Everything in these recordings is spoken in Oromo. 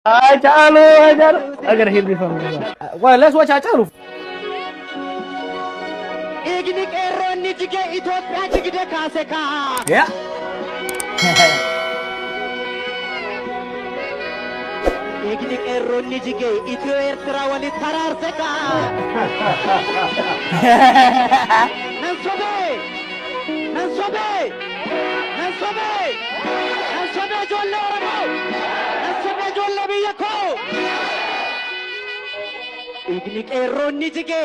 Haacaaluu Haacaaluu. Agar hirrifame. Well, let's watch Haacaaluu. Dhiigni qeerroonni jige Itoophiyaa jigde kaase kaa. Yeah. Dhiigni qeerroonni jige Itiyoo Eertiraa walitti araarse kaa. Nan sobee! Nan sobee! Nan sobee! Nan sobee ijoollee Oromoo! Nan sobee ijoollee biyya koo! Dhiigni qeerroonni jige.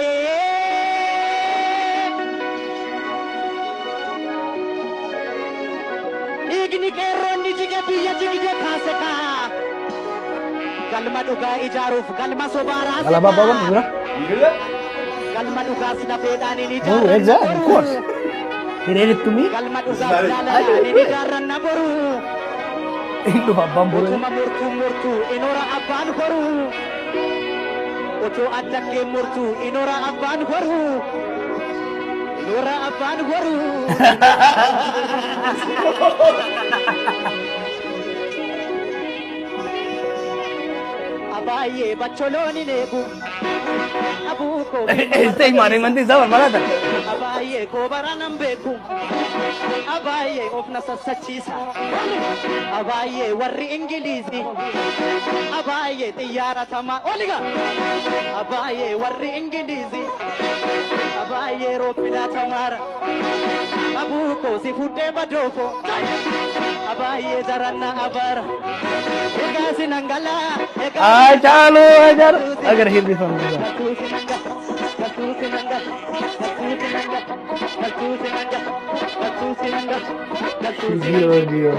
Dhiigni qeerroonni jige biyya jigde kaase kaa. Galma dhugaa ijaaruuf galma sobaa raase Alaabaa kaa. abbaa bira. Galma dhugaas lafeedhaan hin Oh, ijaarranna exactly, of boru. course. He read it to me. Galma dhugaas jaalalaan hin ijaarranna boru. Hin dhufa abbaan boru. Utuma murtuu murtuu inoora abbaan horu. Utuu adda kee murtuu inoora abbaan horu. Inoora abbaan horu. Abaayyee bacholoon hin eegu. Abuu koo Este himanti isaa barbaadata. Abaayyee koo baraan beeku. Abaayyee of na sassachiisa. Abaayyee warri Ingiliizi. Abaayyee xiyyaara tamaa. Oliga! Abaayyee warri Ingiliizi. Abaayyee roobbinaa tamaara. Abuu koo si fuddee badoofo. Abaayyee daranna abaara. Egaa sinangalaa. Egaa Haacaaluu Haacaaluu. Agar hirrifame. Giyoo giyoo.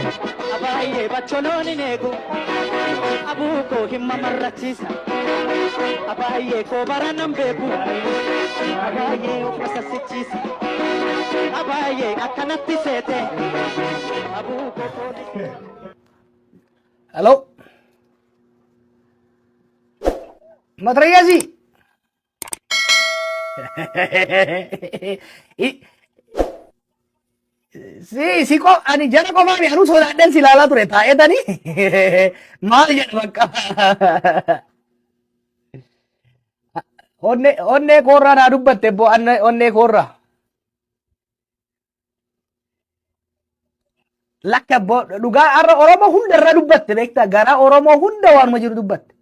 Abaayyee bacholoon hin eegu. Abuu koo hin mamarrachiisa. Abaayyee koo bara nan beeku. Abaayyee of sassichiisa. Abaayyee akkanatti seete. Abuu koo poolisii. Hello. Matrayyasi. Si si ko ani jara qofaani anuu sodaadhan si ilaalaa ture taa'eetani maal jedha bakka. Onnee onnee koorraa naa dubbatte boo onnee koorraa. Lakka boo dhugaa har'a Oromoo hunda irraa dubbatte beektaa garaa Oromoo hunda waanuma jiru dubbatte.